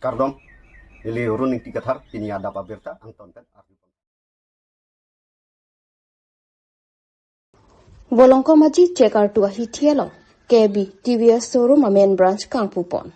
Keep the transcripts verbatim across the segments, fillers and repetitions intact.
Kardom, neli Run Ingti Kathar, pini adap abirta angton pen arju. Volongkom Aji chek artu ahithi along K B T V S showroom a main branch kangpupon.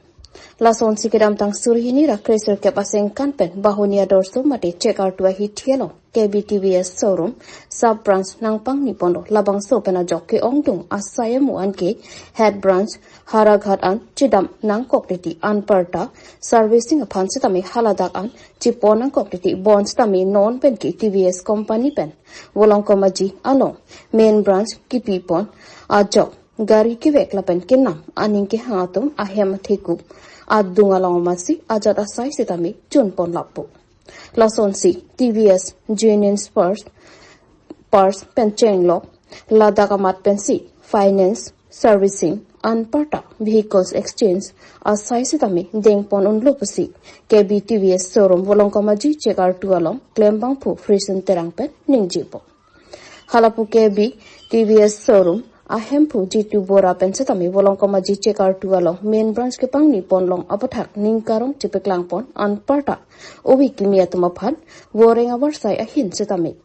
Lasonsi kedamtang suri hini ra kresirkep asengkan pen Bahoni Adorsho mate chek artu ahithi along K B T V S showroom sub branch nangpangniponlo, labangso pen ajok ke-ongdung asai amu anke head branch Howraghat an chedam nangkok titi anparta servicing aphan sitame haladak an chepon nangkok titi, bonsitame non pen ke T V S company pen Volongkom Aji along main branch kipipon ajok gari kevek lapen kenam aning kehang atum ahem athekup adung along amatsi ajat asai sitame chunpon lapu. Lasonsi T V S genuine parts, parts pen chenglok ladak amat pensi finance, servicing anparta vehicles exchange asai sitame dengpon unlo pusi K B T V S showroom Volongkom Aji chek artu along klembangphu Frison Terang pen ningjepo. Halapu K B T V S showroom ahemphu Jitu Bora pen sitame Volongkom Aji chek artu along main branch kepangniponlong aputhak ningkarong chepaklangpon anparta ove kimi atum aphan voreng avarsai ahin sitame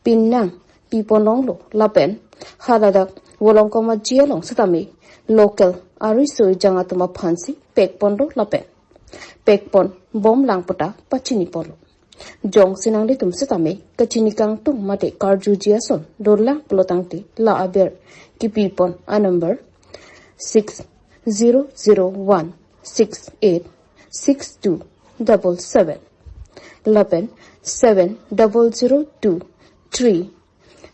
pin nangpiponlonglo lapen haladak Volongkom Aji along sitame local ariso ejang atum aphansi pekponlo lapen pekponbomlang puta pachiniponlo. Jongsi nanglitum sitame kachini kangtung mate karjuji ason dolang pulo tangte la aber kipipon anumber six zero zero one six eight six two double seven lapen seven double zero two three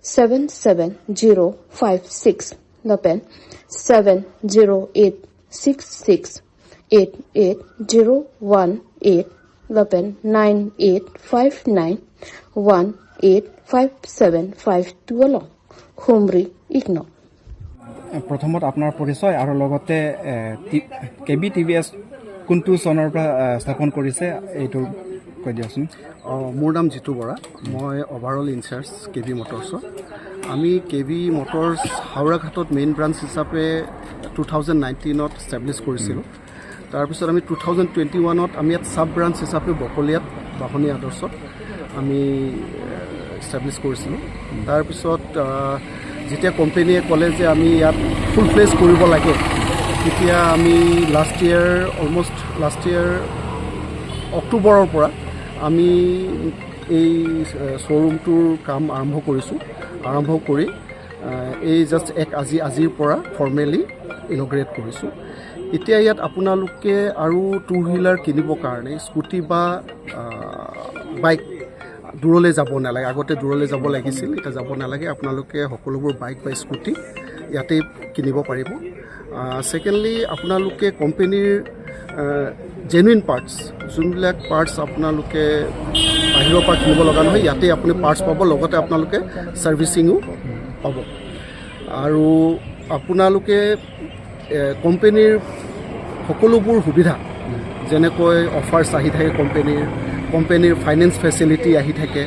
seven seven zero five six lapen seven zero eight six six eight eight zero one eight lapen nine eight five nine one eight five seven five two along humri ikno. প্ৰথমত আপোনাৰ পৰিচয় আৰু লগতে এ, টি- K B T V S কোনটো চনৰ পৰা এ, স্থাপন কৰিছে, এইটো কৈ দিয়কচোন। অ, মোৰ নাম জিতু বৰা। মই অভাৰঅল ইনচাৰ্জ কে বি মটৰ্ছৰ। আমি কে বি মটৰ্ছ হাওৰাঘাটত মেইন ব্ৰাঞ্চ হিচাপে টু থাউজেণ্ড নাইনটিনত এষ্টাব্লিছ কৰিছিলোঁ। তাৰপিছত আমি টু থাউজেণ্ড টুৱেণ্টি ওৱানত আমি ইয়াত ছাব ব্ৰাঞ্চ হিচাপে বকলিয়াত বাহনী আদৰ্শত আমি এষ্টাব্লিছ কৰিছিলোঁ। তাৰপিছত আহ, যেতিয়া কোম্পেনীয়ে ক'লে যে আমি ইয়াত ফুল ফ্লেজ কৰিব লাগে, তেতিয়া আমি last year, almost last year অক্টোবৰৰ পৰা আমি এই শ্ব'ৰুমটোৰ কাম আৰম্ভ কৰিছোঁ। আৰম্ভ কৰি আহ, এই জাষ্ট এক আজি আজিৰ পৰা ফৰ্মেলি ইনগ্ৰেট কৰিছোঁ। এতিয়া ইয়াত আপোনালোকে আৰু টু হুইলাৰ কিনিবৰ কাৰণে স্কুটি বা আহ, বাইক দূৰলৈ যাব নালাগে। আগতে দূৰলৈ যাব লাগিছিল, এতিয়া যাব নালাগে। আপোনালোকে সকলোবোৰ বাইক বা স্কুটি ইয়াতেই কিনিব পাৰিব। ছেকেণ্ডলি, আপোনালোকে কোম্পেনীৰ জেনুইন পাৰ্টছ, যোনবিলাক পাৰ্টছ আপোনালোকে বাহিৰৰ পৰা কিনিব লগা নহয়, ইয়াতে আপুনি পাৰ্টছ পাব, লগতে আপোনালোকে ছাৰ্ভিচিঙো পাব। আৰু আপোনালোকে এ, কোম্পেনীৰ সকলোবোৰ সুবিধা, যেনেকৈ অফাৰ্ছ আহি থাকে কোম্পেনীৰ, কোম্পেনীৰ ফাইনেন্স ফেচিলিটি আহি থাকে,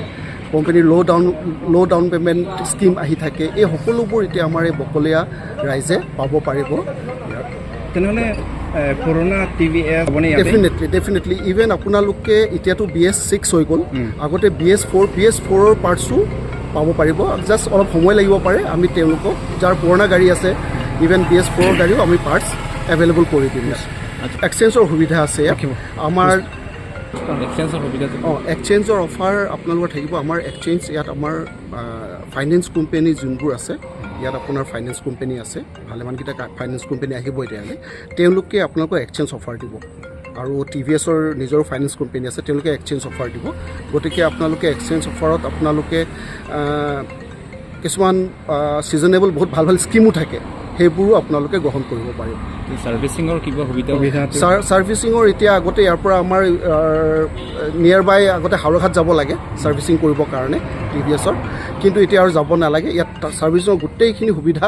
কোম্পেনীৰ ল' ডাউন ল' ডাউন পে'মেণ্ট স্কিম আহি থাকে, এই সকলোবোৰ এতিয়া আমাৰ এই বকলীয়া ৰাইজে পাব পাৰিব। তেনেহ'লে এ, পুৰণা টি ভি এছ হ'বনে ইয়াতে? Definitely, definitely. ইভেন আপোনালোকে এতিয়াতো বি এছ ছিক্স হৈ গ'ল, আগতে B S four, B S ফ'ৰৰ পাৰ্টছো পাব পাৰিব। জাষ্ট অলপ সময় লাগিব পাৰে। আমি তেওঁলোকক, যাৰ পুৰণা গাড়ী আছে, ইভেন বি এছ ফ'ৰৰ গাড়ীও আমি পাৰ্টছ এভেইলেবল কৰি দিম। ইয়াত এক্সচেঞ্জৰ সুবিধা আছে ইয়াত। থাকিব। আমাৰ এক্সচেঞ্জৰ সুবিধা অ, এক্সচেঞ্জৰ অফাৰ আপোনালোকৰ থাকিব। আমাৰ এক্সচেঞ্জ ইয়াত আমাৰ ফাইনেন্স কোম্পেনী যোনবোৰ আছে, ইয়াত আপোনাৰ ফাইনেন্স কোম্পেনী আছে, ভালেমানকেইটা ফাইনেন্স কোম্পেনী আহিব এতিয়ালৈ। তেওঁলোকে আপোনালোকক এক্সচেঞ্জ অফাৰ দিব। আৰু টি ভি এছৰ নিজৰো ফাইনেন্স কোম্পেনী আছে, তেওঁলোকে এক্সচেঞ্জ অফাৰ দিব। গতিকে আপোনালোকে এক্সচেঞ্জ অফাৰত আপোনালোকে আহ, কিছুমান ছিজনেবল বহুত ভাল ভাল স্কিমো থাকে, সেইবোৰো আপোনালোকে গ্ৰহণ কৰিব পাৰিব। ছাৰ্ভিচিঙৰ কিবা সুবিধা? সুবিধা ছাৰ ছাৰ্ভিচিঙৰ এতিয়া আগতে ইয়াৰ পৰা আমাৰ নিয়াৰ বাই আগতে হাওৰাঘাট যাব লাগে ছাৰ্ভিচিং কৰিবৰ কাৰণে টি ভি এছৰ, কিন্তু এতিয়া আৰু যাব নালাগে। ইয়াত ছাৰ্ভিচিঙৰ গোটেইখিনি সুবিধা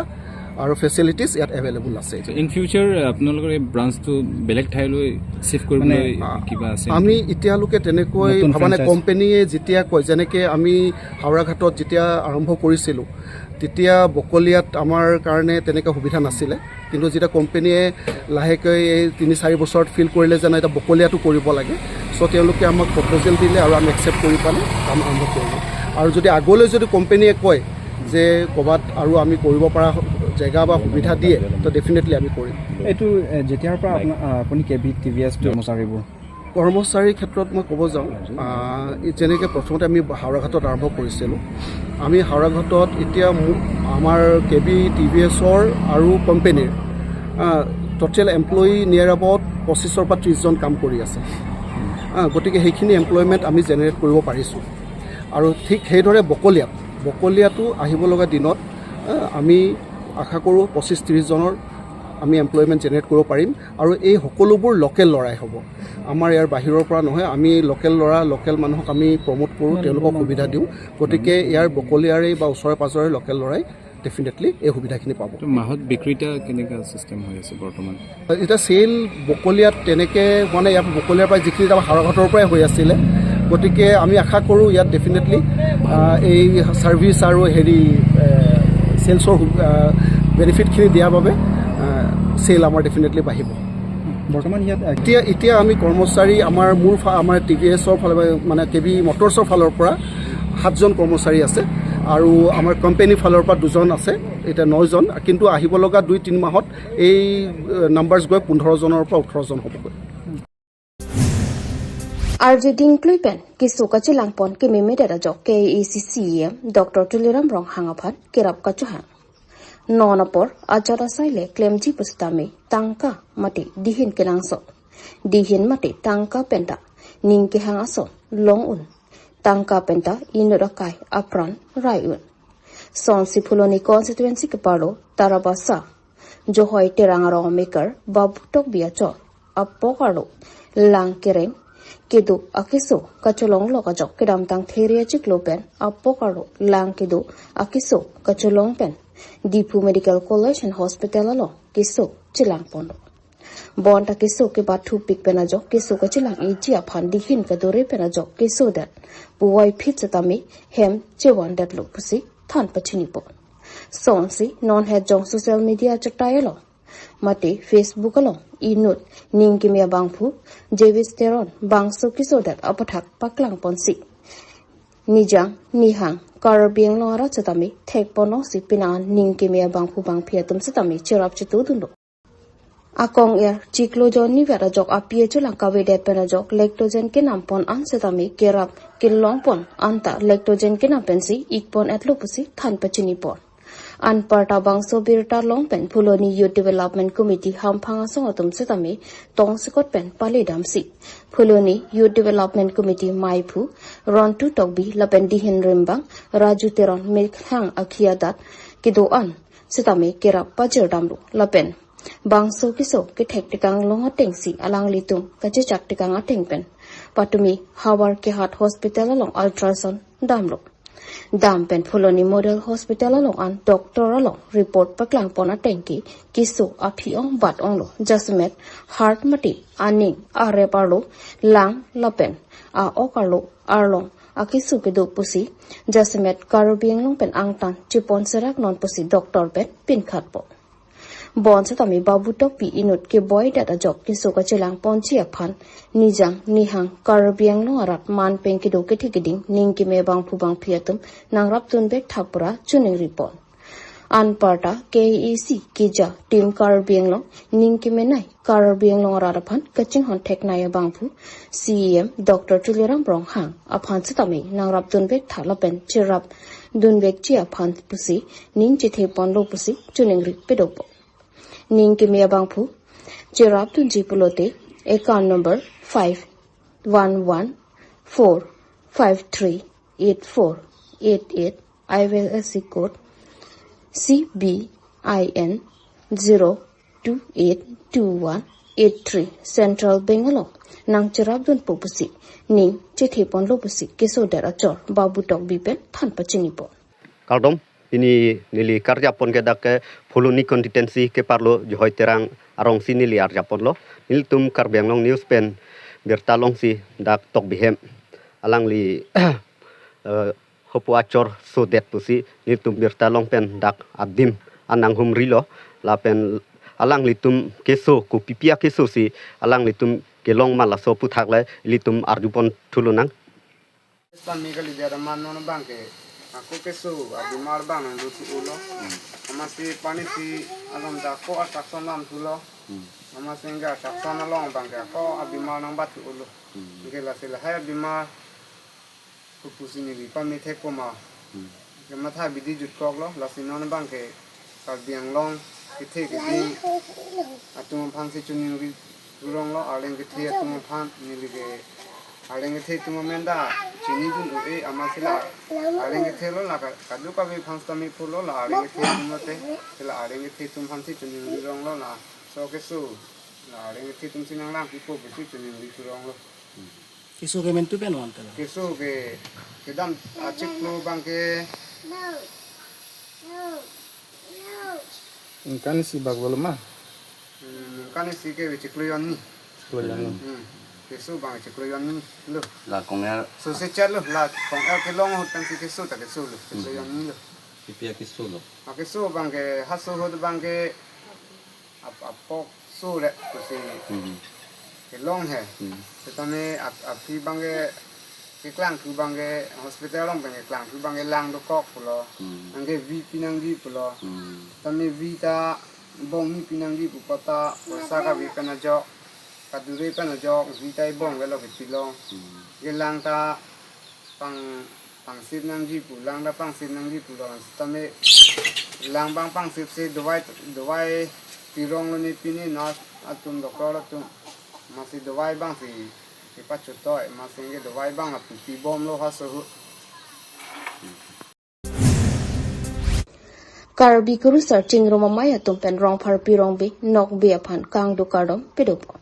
আৰু ফেচিলিটিজ ইয়াত এভেইলেবল আছে। ইন ফিউচাৰ আপোনালোকৰ এই ব্ৰাঞ্চটো বেলেগ ঠাইলৈ চিফ্ট কৰিবলৈ আ, কিবা আছে আমি নেকি? এতিয়ালৈকে তেনেকৈ নতুন ভবা নাই। ফ্ৰেঞ্চাইজ। কোম্পেনীয়ে যেতিয়া কয়, যেনেকে আমি হাওৰাঘাটত যেতিয়া আৰম্ভ কৰিছিলোঁ, তেতিয়া বকলিয়াত আমাৰ কাৰণে তেনেকৈ সুবিধা নাছিলে, কিন্তু যেতিয়া কোম্পেনীয়ে লাহেকৈ এই তিনি চাৰি বছৰত ফিল কৰিলে যে নাই, এতিয়া বকলিয়াতো কৰিব লাগে, চ' তেওঁলোকে আমাক প্ৰপ'জেল দিলে আৰু আমি একচেপ্ট কৰি পালে কাম আৰম্ভ কৰিলোঁ। আৰু যদি আগলৈ যদি কোম্পেনীয়ে কয় যে ক'ৰবাত আৰু আমি কৰিব পৰা জেগা বা সুবিধা দিয়ে, তো ডেফিনেটলি আমি কৰিম। এইটো এ, যেতিয়াৰ পৰা আপোনাৰ, আ, আপুনি K B T V S কৰ্মচাৰীবোৰ কৰ্মচাৰীৰ ক্ষেত্ৰত মই ক'ব যাওঁ, আহ, এই যেনেকে প্ৰথমতে আমি হাওৰাঘাটত আৰম্ভ কৰিছিলোঁ, আমি হাওৰাঘাটত এতিয়া মু- আমাৰ কে বি টি ভি এছৰ আৰু কোম্পেনীৰ টোটেল এমপ্লয়ী নিয়েৰ এবাউট পঁচিছৰ পৰা ত্ৰিছজন কাম কৰি আছে। আহ, গতিকে সেইখিনি এমপ্লয়মেণ্ট আমি জেনেৰেট কৰিব পাৰিছোঁ। আৰু ঠিক সেইদৰে বকলিয়াত, বকলিয়াতো আহিব লগা দিনত, আহ, আমি আশা কৰোঁ পঁচিছ ত্ৰিছজনৰ আমি এমপ্লয়মেণ্ট জেনেৰেট কৰিব পাৰিম। আৰু এই সকলোবোৰ লোকেল ল'ৰাই হ'ব, আমাৰ ইয়াৰ বাহিৰৰ পৰা নহয়। আমি লোকেল ল'ৰা, লোকেল মানুহক আমি প্ৰমোট কৰোঁ, তেওঁলোকক সুবিধা দিওঁ। গতিকে ইয়াৰ বকলিয়াৰে বা ওচৰে পাজৰে লোকেল ল'ৰাই ডেফিনেটলি এই সুবিধাখিনি পাব। তো মাহত বিক্ৰীতা কেনেকুৱা চিষ্টেম হৈ আছে বৰ্তমান? এতিয়া চেল বকলিয়াত তেনেকে হোৱা নাই, ইয়াত বকলিয়াৰ পৰা যিখিনি আমাৰ হাওৰাঘাটৰ পৰাই হৈ আছিলে। গতিকে আমি আশা কৰোঁ ইয়াত ডেফিনেটলি এই ছাৰ্ভিচ আৰু হেৰি চেলছৰ বেনিফিটখিনি দিয়াৰ বাবে চেল আমাৰ ডেফিনেটলি বাঢ়িব। বৰ্তমান ইয়াত এ, এতিয়া এতিয়া আমি কৰ্মচাৰী আমাৰ মোৰ ফা- আমাৰ টি ভি এছৰ ফালে মানে কে বি মটৰ্ছৰ ফালৰ পৰা সাতজন কৰ্মচাৰী আছে আৰু আমাৰ কোম্পেনীৰ ফালৰ পৰা দুজন আছে, এতিয়া নজন। কিন্তু আহিব লগা দুই তিনি মাহত এই নাম্বাৰ্ছ গৈ পোন্ধৰজনৰ পৰা ওঠৰজন হ'বগৈ। Arje dingklui pen keso kachelangpon kememedet ajok K A A C C E M Doctor Tuliram Ronghang aphan kerap kachohang. Non apor ajat asai le klemji pusitame tangka mate dihin kenangsot. Dihin mate tangka penta ning kehang ason long un. Tangka penta inut akai apran rai un. Sonsi Phuloni constituency keparlo Tarabasa Johoi Terang arong maker Babu Tokbi achot apok arlo lang kereng kedo akeso kacholonglok ajok kedamtang Theria chiklo pen apok arlo lang kedo akeso kacholong pen Diphu Medical College and Hospital along keso chelangponlo. Bonta keso kebathupik pen ajok keso kachelang-iji aphan dihin kadore pen ajok kesodet puvoiphit setame hem chevandetlo pusi than pachinipon. Sonsi non het jong social media achatai along mate Facebook along inut ning keme abangphu Jevis Teron bangso kesodet aputhak paklangponsi nijang nihang Karbi Anglong arat setame thekponlongsi penang an ning keme abangphu bangphi atum setame cherap chetudunlo. Akong er chiklo jon nivet ajok api achelang kavedet pen ajok lactogen kenampon an setame kerap kelongpon anta lactogen kenam pensi ikpon-etlo pusi than pachinipon. Anparta bangso birta long pen Phuloni Youth Development Committee hamphang asong atum setame tongsekot pen paledamsi Phuloni Youth Development Committee maiphu Rontu Tokbi lapen dihin rimbang Raju Teron mekhang akhi adat kedo an setame kerap pajirdamlo lapen bangso keso kethek tekang long atengsi alanglitum kachechak tekang ateng pen patumi Howraghat Hospital along ultrasound damlo. Dam pen Phuloni Model Hospital along an doctor along report paklangpon atengke keso aphi ong bat onglo, jasemet heart mate aning arep arlo lang lapen a-ok arlo arlong akeso kedo pusi jasemet Karbi Anglong pen angtan chepon serak non pusi doctor pen pinkhatpo. Bonsetame Babu Tokbi inut keboidet ajok keso kachelangponji aphan nijang nihang Karbi Anglong arat man pen kedo kethe keding ning keme bangphu bangphi atum nangrapdun bek thapura chuning ripon. Anparta K A A C keja Team Karbi Anglong ning kemenei Karbi Anglong arat aphan kachinghon theknei abangphu C E M Doctor Tuliram Ronghang aphan setame nangrapdun bek tha lapen cherapdun bek ji aphan pusi ning chetheponlo pusi chuning rik pedopo. Ning keme abangphu cherapdunji pulote account number five one one four five three eight four eight eight, I F S C code C B I N zero two eight two one eight three, Central Bank along nangcherapdunpo pusi ning chetheponlo pusi kesodet achor Babu Tokbi pen than pachinipon. Kardom, Pini neli karjapon ke dak ke Phuloni constituency keparlo Johoi Terang arongsi neli arjaponlo. Nelitum Karbi Anglong News pen birta longsi dak Tokbihem alangli eh, hopu achor sodet pusi nelitum birta long pen dak adim anang humrilo, lapen alanglitum keso kopipi akeso si alanglitum kelong ma laso aputhak le ilitum arjupon thulonang. Sami kali dia teman non bangke. Ako keso abimar bang nangduthu-ulo. Amatsi pani si alom ta ako atraction lamthulo. Amatsi enke atraction along bangke ako abimar nangbathu-ulo. Enke lasi lahai abimar kopusi neli pamethek poma. Kematha bidi jutkoklo, lasi non bangke Karbi Anglong kethe keding atum aphansi choningri thuronglo, arleng kethe atum aphan neli ke arleng kethe atum amen ta chinidun-e, amatsi la arleng kethelo la ka-, kadokave aphan sitame pulo la arleng kethe atum lote, la arleng kethe atum aphansi choningri ronglo laso keso, la arleng kethe atumsi nanglangpipo pusi choningri thuronglo. Keso ke mentu pen wan tela. Keso ke kedam achiklo bangke. Ningkan isi bak bolo ma? Hmm, ningkan isi ke chiklo jonni. Chiklo jonni. Hmm. Keso bang chiklo jonni lo. La kong-er. So se chat lo, la kong-er kelong ahut pensi keso ta keso lo. Chiklo jonni lo. Pipi akeso lo. Akeso bangke haso ahut bangke ap-, apok so re pusi kelong he. Setame ap-, aphi bangke keklangthu bangke hospital along pen keklangthu bangke lang dokok pulo. Anke vi pinangji pulo. Setame vi ta bong ni pinangji pu pata poisa kave pen ajok, kadure pen ajok, vi ta ibong velo kepilong. Kelang ta pang, pangsip nangji pu, lang ta pangsip nangji pulo, setame lang bang pangsip si dovai, dovai pironglo ne pini nurse atum, doctor atum. Amatsi dovai bangsi kepachotoi, amatsi enke dovai bang apipi bomlo haso ahut. Karbi Kurusar Chingrum Amei atum pen Rongpharpi Rongbi Nokbe aphan kangduk kardom pedopon.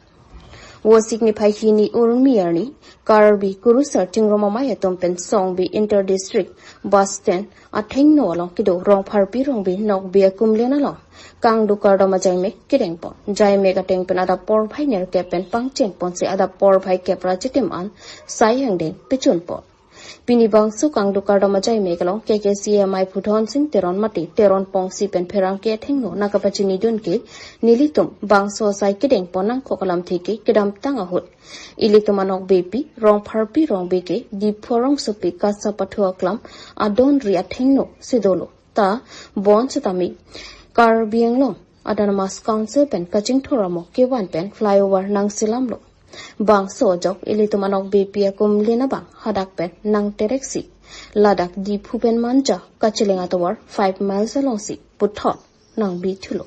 Vosik niphai hini urmi arni Karbi Kurusar Chingrum Amei atum pen Songbi Inter District Bus Stand athengno along kedo Rongpharpi Rongbi Nokbe akumlin along kangduk kardom ajaimek kedengpon. Jaimek ateng pen adap porphai nerkep pen pangchengponsi adap porphai kep ra chitim an sai angdeng pechunpon. Pini bangso kangduk kardom ajaimek along K K C A amei Pudhon Sing Teron mate Teron Pongsi pen pherangke athengno nangkapachinidun ke nelitum bangso asai kedengpon nangkok alamthe ke kedamtang ahut ilitum anokbepi Rongpharpi Rongbe ke Diphu arongsopi kasa pathu aklam adonri athengno si dolo. Ta bonsitame Karbi Anglong Autonomous Council pen kachingthur amo kevan pen flyover nangselamlo. Bangso ajok ilitum anokbepi akumlin abang hadak pen nangtereksi ladak Diphu pen Manja kacheleng atovar five miles alongsi puthot nangbithulo.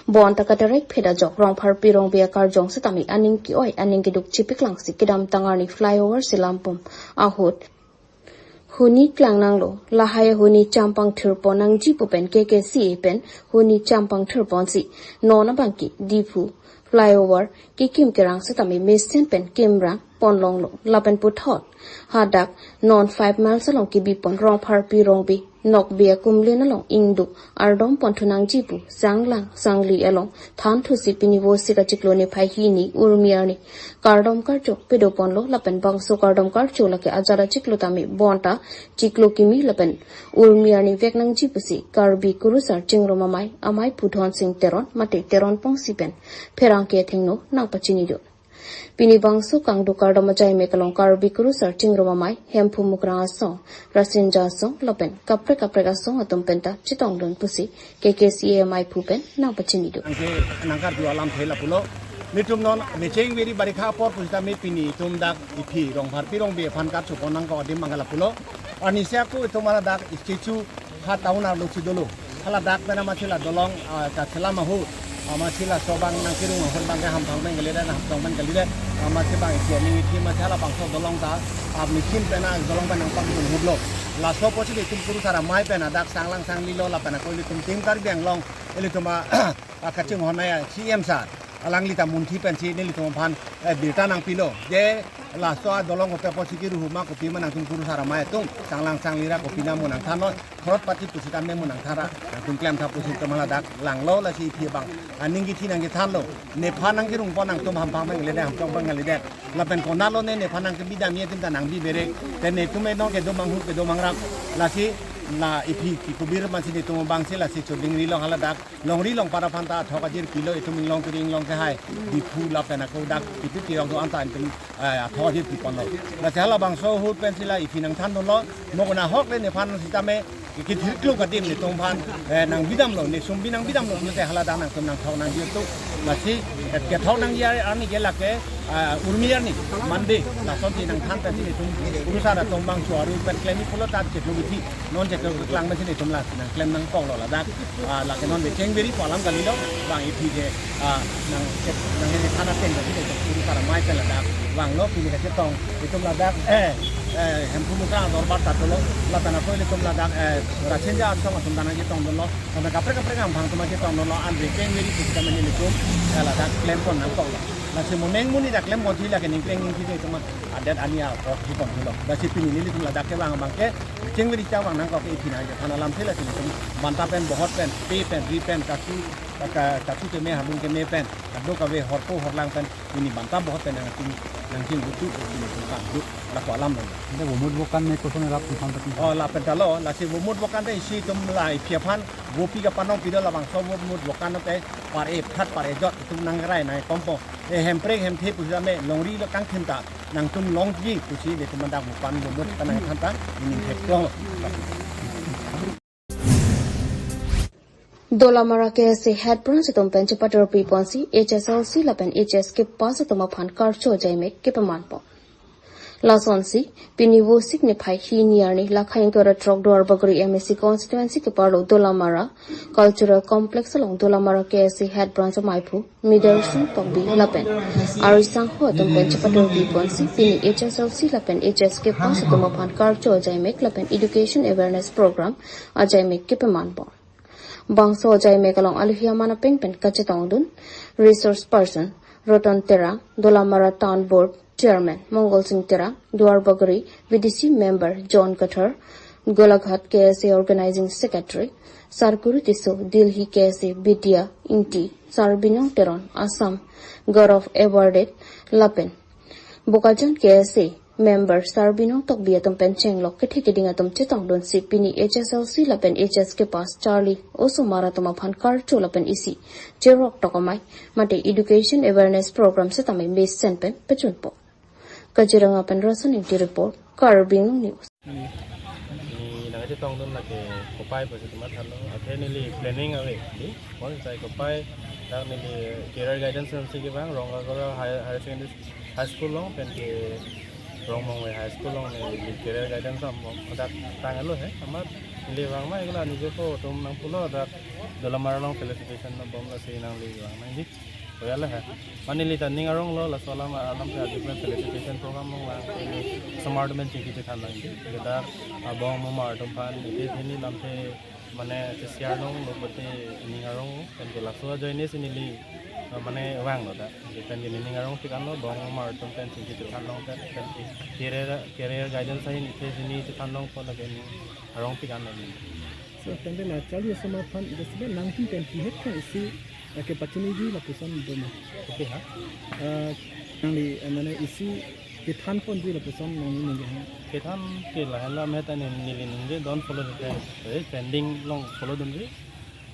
Bonta katerek phet ajok Rongpharpi Rongbe akarjong setame aning ke-oi aning keduk chipiklangsi kedamtang arni flyover selam pum ahut huni klangnanglo, lahai ahuni champangthirpon nangji pu pen K K C A pen huni champangthirponsi non abangke Diphu flyover kekim kerang setame mesen pen kimrang ponlonglo, lapen puthot hadak non five miles along kebipon Rongpharpi Rongbe Nokbe akumlin along ingduk ardompon thunangji pu sanglang sangli along thanthusi pini Vosik achiklo niphai hini urmi arni kardom karcho pedoponlo, lapen bangso kardom karcho lake ajat achiklo tame bonta chiklo kimi lapen urmi arni vek nangji pusi Karbi Kurusar Chingrum Amei amei Pudhon Sing Teron mate Teron Pongsi pen pherangke athengno nangpachinidun. Pini bangso kangduk kardom ajaimek along Karbi Kurusar Chingrum Amei, Hemphu Mukrang asong, Rasinja asong lapen kaprek kaprek asong atum penta chetongdun pusi K K C A amei aphu pen nangpachinidun. Anke nangkarju alamthe lapulo. Nelitum non mecheng veri barikha apor pusitame pini itum dak iphi Rongpharpi Rongbe aphan karchopon nangkok adim abang lapulo. Arnisi ako itum hala dak statue ha town arlo si dolo. Hala dak pen amatsi la dolong, ah, kachelam ahut, amatsi laso abang nangkerung ahut abangke Hamthong pen kalidet, Hamthong pen kalidet. Amatsi abang isi aning ithi amatsi halabangso dolong ta, ah, machine pen, ah, dolong pen nangpangdun ahutlo. Laso apotsi itum Kurusar amei pen adak sanglang sanglilo lapen ako ilitum Team Karbi Anglong, ilitum a, akachinghon a C M sir, alangli ta munthi pensi nelitum aphan, eh, birta nangpilo. Je Laso adolong kopi apotsi keruhu ma, kopi ma nangtum kurusar amei atum, changlang changlira kopi na mo nangthannon, khorot pati pusitame mo nangthara, nangtum klemtha pusi itum haladak langlo. Lasi iphi abang aning kithi nangkethanlo, nephan nangkerungpon, nangtum hamphang abang kalidet, hamchong abang kalidet. Lapen konatlo ne nephan nangkebi damji atum ta nangbi berek. Te netum enong kedo manghur kedo mangrap. Lasi la iphi kikubir mansi netum abangsi lasi chudingri long haladak. Longri longpat aphan ta athok ajir pilo, itum inglong kiri inglong kehai, Diphu lapen ako dak itum tirok do-an ta itum, eh, athok ajir piponlo. Lasi halabangso ahut pensi la iphi nangthandunlo, mo konat ahok le nephan sitame kithirkluk adim netum aphan, eh, nangbidamlo, ne sumbi nangbidamlo, pulote haladak nangtum nangthok nangji atum. Lasi, eh, kethok nangji arni ke lake, ah, Urmi arni, Monday, lasonsi nangthan pensi netum kurusar atum abang suaru pen klem-i pulo ta cheklo bithi. Non cheklo keklang pensi netum la nangklem nangkoklo ladak. Ah, lake non becheng beri pu alam kalilo, bang iphi ke, ah, nang, nang ini thana pen pensi netum kurusar amei pen ladak vanglo. Pini kachetong itum ladak, eh, eh, Hemphu Mukra dorbar ta dolo, lapen ako ilitum ladak, eh, Rachinja Arsong atum ta nangchetongdunlo, lapen kaprek kaprek amphang atum nangchetongdunlo, an becheng beri pusitame nelitum, eh, ladak klempon nangkoklo. Lasi mo neng monit ta klemponji, lake ningkreng ningkiji atum adet ani apot hiponlo. Lasi pini nelitum ladak kevang abang ke, cheng beri cha vang nangkok ke iphi nangkethan alamthe. Lasi nelitum banta pen, bohot pen, pe pen, ri pen, kasu, ka-, kasu keme, halung keme pen, kadokave horpo horlang pen, pini banta bohot pen nangching, nangching butu, pini nelitum kangduk, lapu alam lo. Ante vomut vokan ne koson rap tuhan tati. Oh, lapen talo, lasi vomut vokan te isi itum la iphi aphan vopi kapanong pido, labangso vomut vokan te par-e phat par-e jot itum nangrai nangkompo. Eh, hemprek hemthe pusitame longri lo kangthim ta nangtum longji pusi netum adak mupan vomut kanang than ta ining thek long. Dolamara K S A head branch atum pen chepator piponsi H S L C lapen H S kepass atum aphan karcho ajaimek kepamanpo. Lasonsi, pini Vosik niphai hini arni, lakhai ingkoi ra throk Duarbagori M A C constituency keparlo Dolamara Cultural Complex along Dolamara K S A head branch amaiphu Midarsing Tokbi lapen arisangho atum pen chepator piponsi, pini H S L C lapen H S kepass atum aphan karcho ajaimek lapen education awareness program ajaimek kepamanpo. Bangso ajaimek along alohi aman apeng pen kachetongdun resource person Roton Terang, Dolamara Town Board Chairman Mongol Sing Terang, Duarbagori V D C member John Kathar, Golaghat K S A Organizing Secretary Sarkuru Tisso, Delhi K S A Bidya Ingti, Sarbinong Teron, Assam Gaurav Awarded lapen Bokajan K S A member Sarbinong Tokbi atum pen chenglok kethe keding atum chetongdunsi pini H S L C lapen H S kepass charli osomar atum aphan karcho lapen isi cherok tok amei mate education awareness program setame mesen pen pachunpo. Kaziranga pen Rasan Ingti report, Karbi Anglong News. Ni nangchetongdun lake kopai pusi itum mathanlo. Athe neli planning ave, di. Pon sai kopai, dak neli career guidance si kevang, Rongagora Higher, Higher Secondary High School along, pen ke Rongmongve High School along neli career guidance am dak tanglo he. Amat neli vang ma ikla nijeko atum nangpulo dak Dolamara along felicitation nabom lasi nangli vang ma di. Koyale he. Mane neli ta ning aronglo, laso alam, alam ke adi pen felicitation program along lang, neli osomar atum pen chingki chethan lang. Kita abong momar atum aphan, ite theni lamthe mane cheshare longlo pute ning arong, pen ke laso ajoine si neli, eh, mane vanglo ta. Pen ke ning arongpik anlo, abong momar atum pen chingki chethan long pen, pen ke career, career guidance ahin ite theni chethan longpo, lake ning arongpik anlo neli. So, tangte la charli osomar aphan, ite sebe nangtum pen kihet kan isi, eh, kepachiniji lapuson doma. Kopi ha? Eh, nangli, eh, mane isi kethanponji lapuson nangli ningje ha. Kethan ke lahenlo, amat ta neli ningje don't follow the trend. Eh, trending along follow dunji.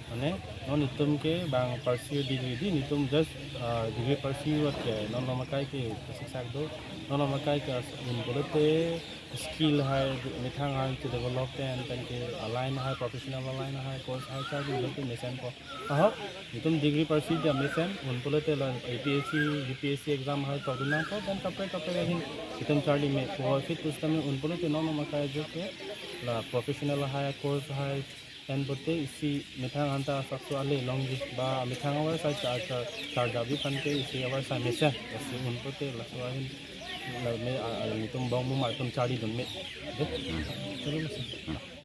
Mane, non itum ke bang pursue degree di, netum just, eh, degree pursue vat ke, non non akai ke siksak do, non non akai ke as-, un pulote skill hai, methang hai ke develop pen, pen ke aline hai, professional aline hai, course hai, charli pulote mesenpo. Ahok, itum degree pursue dia mesen, un pulote la A P S C, U P S C exam hai tokdun nangpo, pen kaprek kaprek ahin itum charli mepo, fit pusitame un pulote non non akai ajoke la professional hai, course hai, pen pute isi methang anta sakso ale longji ba methang avarsai cha, cha, charjabi aphan ke isi avarsai mesen, isi un pute laso ahin la me, a, a, itum abong momar atum charlidun me. Dei? Hmm. Terus. Hmm.